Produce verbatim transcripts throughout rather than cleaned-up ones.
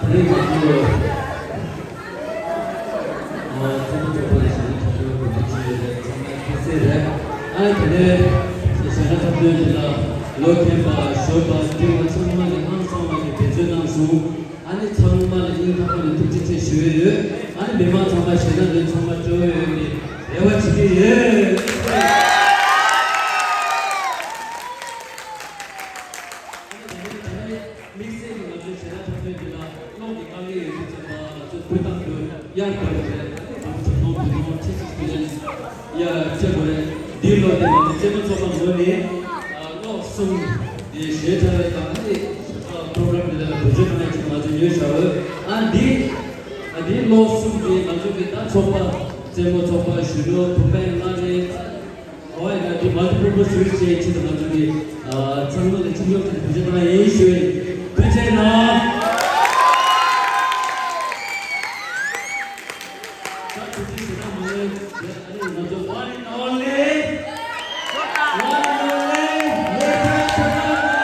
དེ་རིང་ང་ཚོ་ཨ་ཚོགས་པ་ཚོགས་པ་ལ་ཞལ་འཛོམས་གྲ་སྒྲིག་གི་ཐུགས་རྗེ་ཆེ་རེད། ཚང་མ་ཁྱད་བསད་རེད། ཨ་དེ་ནས་ཞལ་འཛོམས་འཁྲབ་སྟོན་དེ་ལ་ལོ་མཁན་པ་ཞོགས་པ་འབྲིང་བ་ཚང་མ་ལ་ཧང་སང་བ་གི་འབད་བརྩོན་གནང་སོང་། ཨ་ནི་ཚང་མ་ལ་སྙིང་ཐག་པ་ནས་ཐུགས་རྗེ་ཆེ་ཞུ་ཡི་ཡོད། ཨ་ནི་མི་མང་ཚང་མ་ཞལ་འཛོམས་ཚང་མ་སྤྲོ་བོ་ཡོད་པའི་རེ་བ་བྱེད་ཀྱི་ཡོད། དམིགས་བསལ་གྱིས་ང་ཚོའི་ཞལ་ལག་འཁྲབ་སྟོན་འདི་ལ་གློག་གི་དཀའ་ངལ་ཡོད་དུས་ཙམ་པ་ང་ཚོ་སྤུས་དག་ཏུ་གཡར་དགོས་རེད། ཨ་ནི་བང་ཆེན་མོ་བུ་མོ་ཁྲི་གཅིག་སྤུས་ལེན་གཡར་བྱེད་དགོས་རེད། འདིའི་ལོ་འདི་ང་ཚོ་རྩེད་མོ་ཚོགས་པ་ངོས་ནས་ཨ་གློག་གསུམ་འདི་ཞལ་འཁྲབ་པའི་སྒང་ནས་ཨ་པོ་རོ་གྷ་རམ་འདི་ལ་བེད་སྤྱོད་གནང་ཡ་ཅིག་ང་ཚོ་ཉོས་བཞག་ཡོད། ཨ་འདི་ཨ་འདིའི་གློག་གསུམ་འདི་ང་ཚོ་གི་ད་ཚོགས་པ་རྩེད་མོ་ཚོགས་པ་གཞོན་ནུ་བུ་སྤུན་ལྔ་རེད། ཨོ་ཡ་འདི་མ་ཏི་པུར་པུར་ཟུར་བཅས་ཆེད་དུ་ང་ཚོ་གི་ཚང་མ་ལ་ཆིབས་བསྒྱུར་དེ་བེད་སྤྱོད་གནང་ཡིན་ཞུ་ཡིན། ཕན་ཆད་གནང་། ད་དུས་ཚོད་ཞེ་དྲག་མ་ལོན་རེད། ཨ་ནི་ང་ཚོ་one and only one and only ལེ་ཚན་ཆོས་སྒྲོན་ལགས།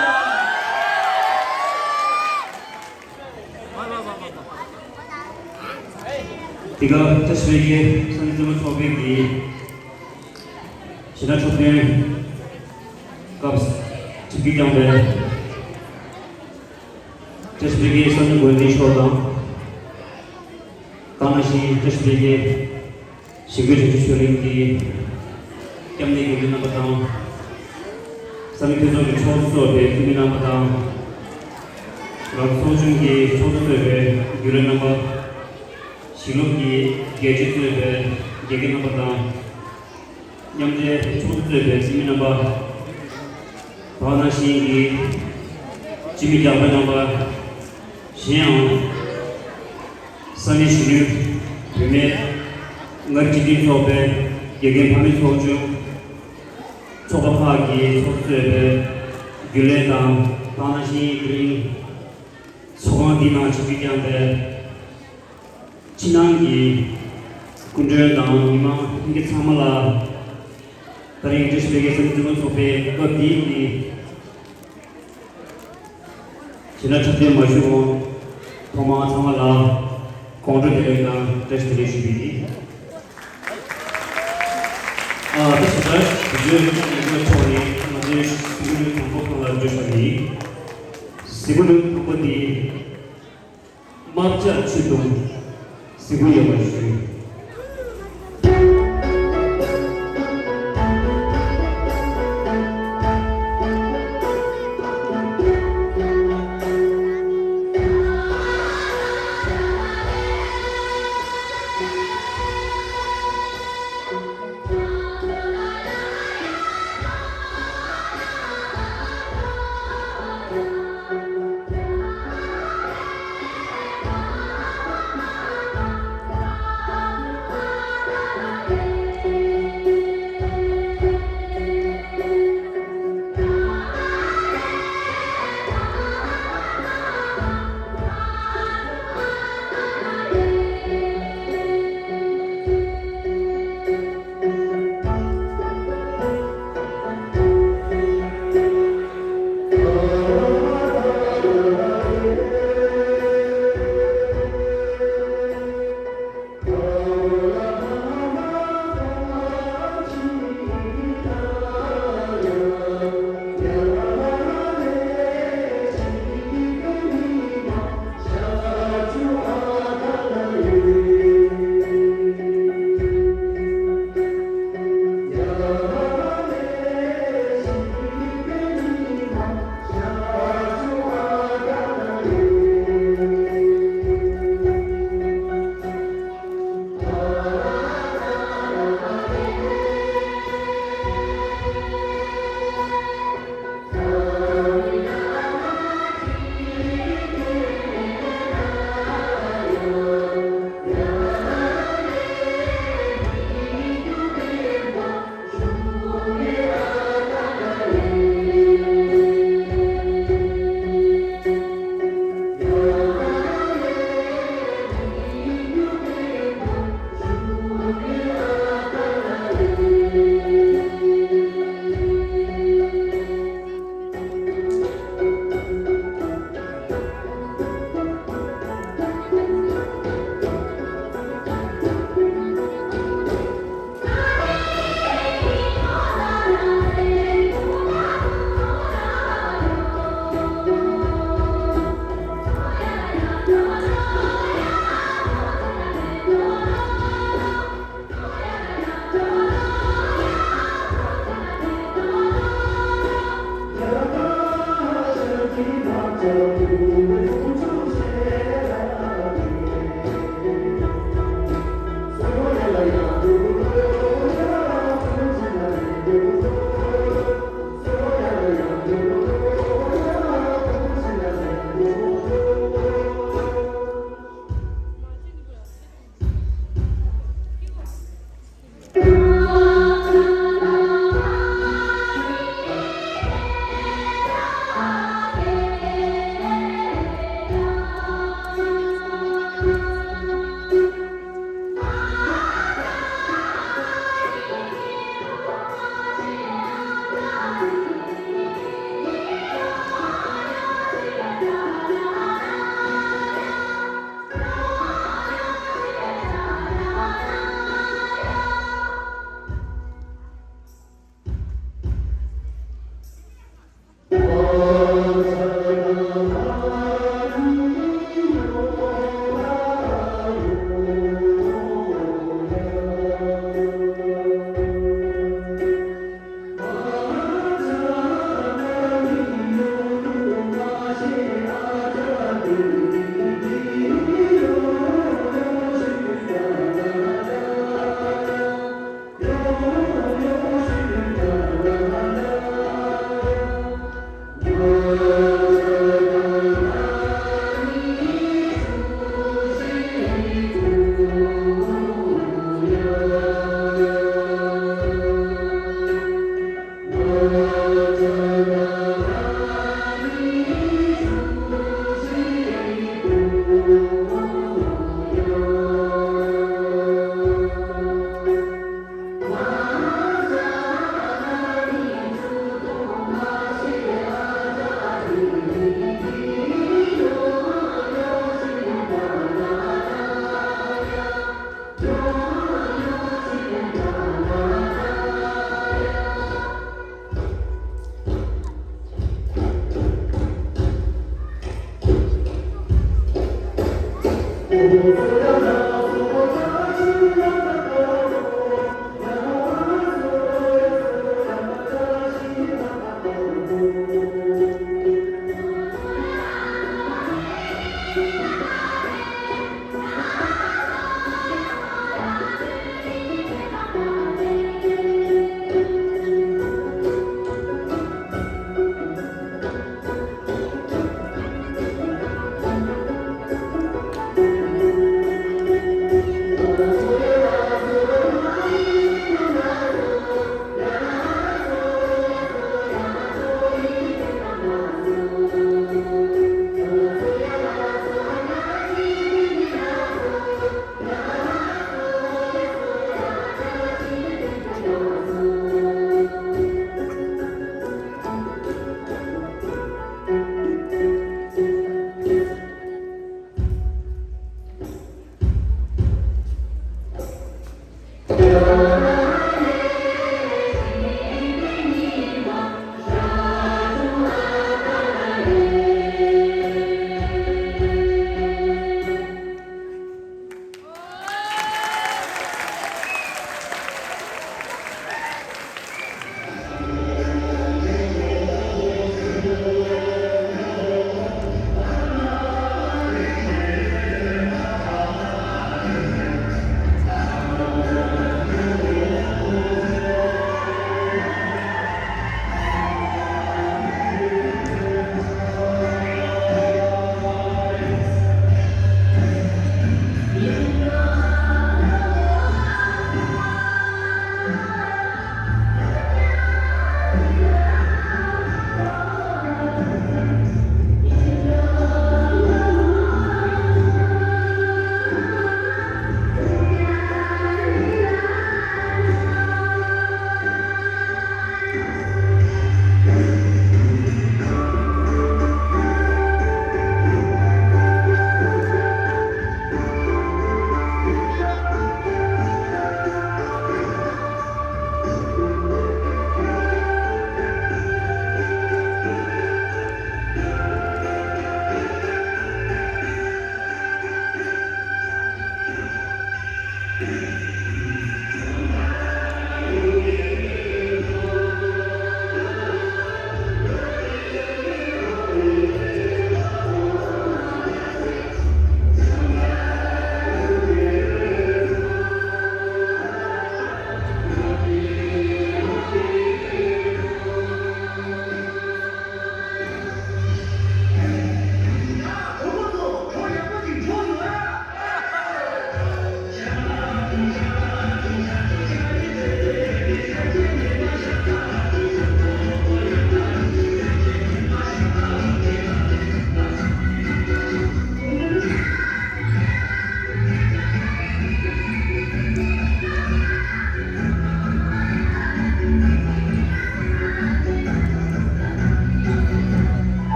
འདི་ག་བཀྲ་ཤིས་པའི་གསར་འགྱུར་རྩེད་མོ་ཚོགས་པའི་གི་ཞེ་དྲག་འཁྲབ་སྟོན་སྐབས་ཁྲིམས་ཀྱིས་བསྐྱངས་པའི་བཀྲ་ཤིས་པའི་གསར་འགྱུར་འགོ་འཛིན་མཆོག་དང་། དེ་ནང་བཞིན་བཀྲ་ཤིས་པའི་གཞིས་འགོ་བྱང་ཆུབ་ཆོས་གླིང་གི་སྐྱབས་གནས་དགེ་འདུན་རྣམ་པ་དང་། ས་གནས་མཐུན་ཚོགས་ཀྱི་ཚོགས་གཙོ་གཙོས་པའི་འཐུས་མི་རྣམ་པ་དང་། རང་ཚོགས་ཆུང་གི་ཚོགས་གཙོ་གཙོས་པའི་རྒྱུན་ལས་རྣམ་པ། གཞིས་ལུགས་ཀྱི་དགེ་བཤེས་གཙོས་པའི་དགེ་རྒན་རྣམ་པ་དང་། མཉམ་འབྲེལ་ཚོགས་གཙོས་པའི་འཐུས་མི་རྣམ་པ། དེ་ནང་བཞིན་གྱི་སྤྱི་མི་རྒྱག་པ་རྣམ་པ། གཞན་ཡང་ས་གནས་གཞོན་ནུ་བུད་མེད་མངའ་རིས་སྤྱི་མཐུན་ཚོགས་པའི་དགེ་རྒན་ཕ་མའི་ཚོགས་ཆུང་། ཚོགས་པ་ཁག་གི་ཚོགས་གཙོས་པའི་རྒྱུན་ལས་དང་། དེ་ནང་བཞིན་དེ་རིང་ཚོགས་ཁང་འདི་ནང་ཆིབས་བསྒྱུར་བསྐྱངས་པའི་ཕྱི་ནང་གི་སྐུ་མགྲོན་དང་མི་མང་ལྷན་རྒྱས་ཚང་མ་ལ་དེ་རིང་བཀྲ་ཤིས་པའི་གསར་འགྱུར་རྩེད་མོ་ཚོགས་པའི་སྐབས་འདིའི་གི་ཞེ་དྲག་འཁྲབ་སྟོན་མ་ཞུས་གོང་ཐོག་མར་ཚང་མ་ལ་དགོང་དྲོ་བདེ་ལེགས་དང་བཀྲ་ཤིས་བདེ་ལེགས་ཞུ་རྒྱུ་ཡིན། ཨ་ད་ཞེ་དྲག་དུས་ཚོད་ཀྱང་ཉེ་བའི་ཐོག་ནས་ང་ཚོའི་གཟིགས་འབུལ་དང་པོ་ཁོང་ལ་འབྱོར་བཞག་ཡིན། གཟིགས་འབུལ་དང་པོ་འདི། དམག་ཇ་ཆུ་དུང་། གཟིགས་འབུལ་ཡོད་པ་ཞུ།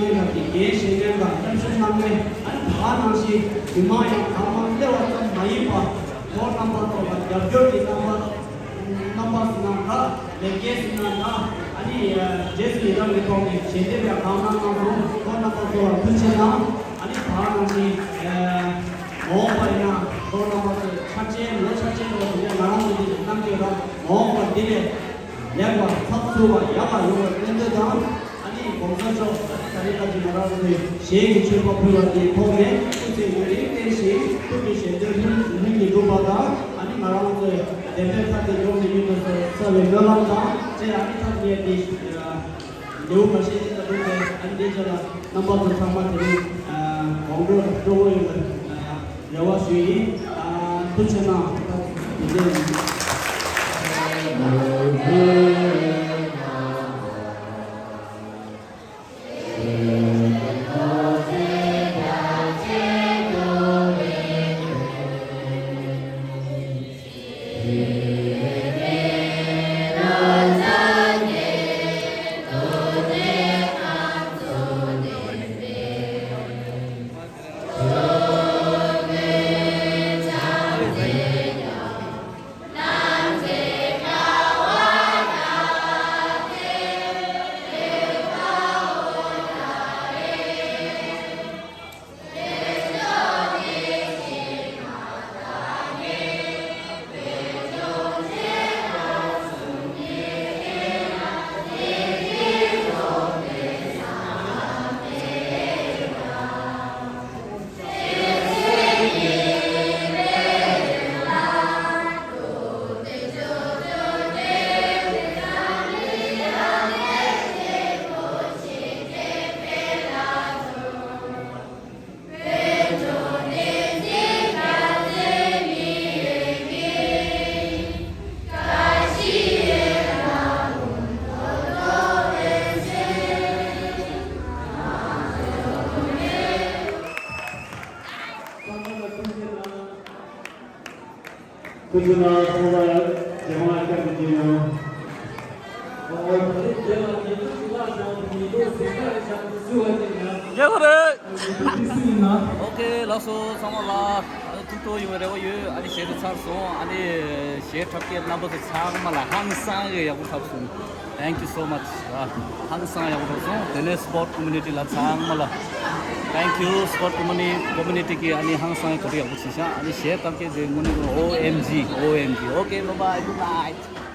ཡང་དེ་འགན་བཞེས་མཁན་དང་མཉམ་ཞུགས་གནང་མཁན། ཨ་ནི་ད་ག་ནང་བཞིན་མི་མང་ཡང་གང་མང་སླེབས་པ་ཙམ་མ་ཡིན་པར་ཐོག་རྣམ་པ་ཚོ་ལ་རྒྱབ་སྐྱོར་གྱི་རྣམ་པ་རྣམ་པ་ཟིན་ན་འདྲ། ལས་འགན་ཟིན་ན་འདྲ། ཨ་ནི་རྗེས་སུ་ཡི་རང་གི་ཐོག་ནས་ཞལ་འདེབས་ཡང་གང་གནང་གནང་སོང་། ཐོག་རྣམ་པ་ཚོ་ལ་ཐུགས་རྗེ་གནང་། ཨ་ནི་ད་ག་ནང་བཞིན་མ་འོངས་པ་ཡིན་ན་ཐོག་རྣམ་པ་ཚོས་འཆར་ཅན་ལོ་འཆར་ཅན་ལོ་དེ་འདྲ་ང་རང་ཚོ་འདི་ནས་གནང་གི་ཡོད་ལ། མ་འོངས་པ་འདི་ནས་ལེགས་པར་ཚགས་ཚུད་པ་ཡག་པ་ཡོང་བའི་སྨོན་འདུན་དང་། ཨ་ནི་༸གོང་ས་མཆོག་ཨ་ནི་ད་རེས་ཁ་ཅིག་ང་རང་ཚོའི་ཞལ་གྱི་མཆོད་པ་ཕུལ་བ་དེའི་ཐོག་ནས་སྐུ་ཚེ་ཡུན་རིང་བརྟན་ཞིང་ཐུགས་ཀྱི་བཞེད་དོན་ལྷུན་ལྷུན་གྱིས་འགྲུབ་པ་དང་། ཨ་ནི་ང་རང་ཚོའི་བདེན་པའི་མཐའ་དེ་ཡོངས་སུ་མྱུར་དུ་གསལ་བའི་སྨོན་ལམ་དང་བཅས། ཨ་ནི་ཐབས་ངེས་ཏེ་ལེའུ་ཁ་ཤས་ཅིག་ད་དུང་དེ་ཨ་ནི་འདི་ཆ་ལ་རྣམ་པ་ཚོ་ཚང་མ་དེ་རིང་དགོང་དྲོ་སྤྲོ་བོ་ཡོང་བའི་རེ་བ་ཞུ་ཡིན། ཐུགས་རྗེ་གནང་། ད་དེ་འདྲ་ཡིན། ཐུགས་རྗེ་གནང་། ཚང་མ་རྗེས་མ་བསྐྱར་དུ་མཇལ་ཡོང་། རྒྱལ་བ་རེད། ཨོ་ཁེ། ལགས་སོ། ཚང་མ་ལ་ཐུགས་སྤྲོ་ཡོང་བའི་རེ་བ་ཡོད། ཨ་ནི་གཞས་དེ་ཚར་སོང་། ཨ་ནི་གཞས་འཁྲབ་མཁན་རྣམ་པ་ཚོ་ཚང་མ་ལ་ཧང་སང་གི་ཡག་པོ་འཁྲབ་སོང་། Thank you so much. ཧང་སང་ཡག་པོ་འཁྲབ་སོང་། དེ་ནས་སི་པོར་ཊི་ཀོ་མུ་ནི་ཊི་ལ་ཚང་མ་ལ་Thank you. སི་པོར་ཊི་ཀོ་མུ་ནི་ཀོ་མུ་ནི་ཊི་གིས་ཨ་ནི་ཧང་སང་གོ་སྒྲིག་ཡག་པོ་བྱས་ཤག་ཨ་ནི་གཞས་འཁྲབ་མཁན་དེ་དངོས་གནས་ཨོ་ཨེམ་ཇི། ཨོ་ཨེམ་ཇི། Okay, bye bye, good night.